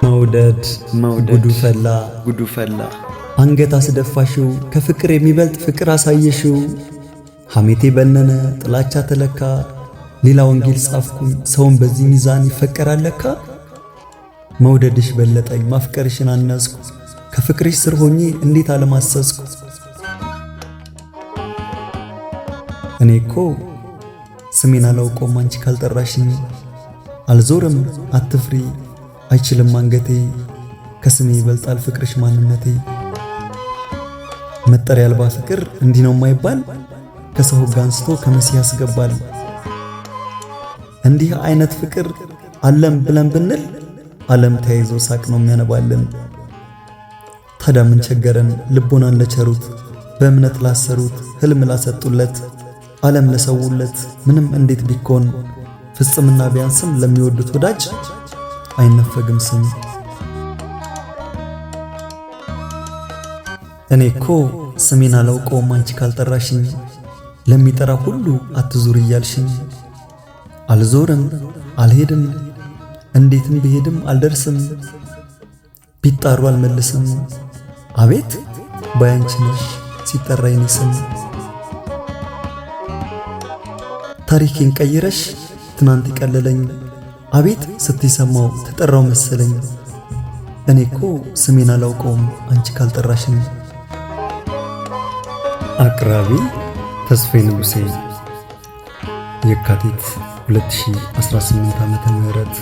መውደድ መውደድ ጉዱ ፈላ። ጉዱ ፈላ። አንገት አስደፋሽው፣ ከፍቅር የሚበልጥ ፍቅር አሳየሽው። ሐሜቴ በነነ፣ ጥላቻ ተለካ፣ ሌላ ወንጌል ጻፍኩኝ፣ ሰውን በዚህ ሚዛን ይፈቀራል ለካ። መውደድሽ በለጠኝ፣ ማፍቀርሽን አነስኩ፣ ከፍቅርሽ ስር ሆኜ እንዴት አለማሰስኩ። እኔ እኮ ስሜን አላውቀውም አንቺ ካልጠራሽኝ፣ አልዞርም አትፍሪ አይችልም አንገቴ፣ ከስሜ ይበልጣል ፍቅርሽ ማንነቴ። መጠሪያ አልባ ፍቅር እንዲህ ነው የማይባል፣ ከሰው ሕግ አንስቶ ከመሲህ ያስገባል። እንዲህ አይነት ፍቅር አለም ብለን ብንል ዓለም ተያይዞ ሳቅ ነው የሚያነባልን። ታዲያ ምን ቸገረን ልቦናን ለቸሩት፣ በእምነት ላሰሩት፣ ህልም ላሰጡለት፣ ዓለም ለሰውለት ምንም እንዴት ቢኮን ፍጽምና ቢያንስም ለሚወዱት ወዳጅ አይነፈግም ስም። እኔ እኮ ስሜን አላውቀውም አንቺ ካልጠራሽኝ፣ ለሚጠራ ሁሉ አትዙር እያልሽኝ፣ አልዞርም አልሄድም እንዴትም ብሄድም አልደርስም፣ ቢጣሩ አልመልስም፣ አቤት ባያንቺ ነሽ ሲጠራ የኔ ስም። ታሪኬን ቀይረሽ ትናንት ይቀለለኝ፣ አቤት ስትሰማው ተጠራው መሰለኝ። እኔ እኮ ስሜን አላውቀውም አንቺ ካልጠራሽኝ። አቅራቢ ተስፋዬ ንጉሴ፣ የካቲት 2018 ዓመተ ምህረት።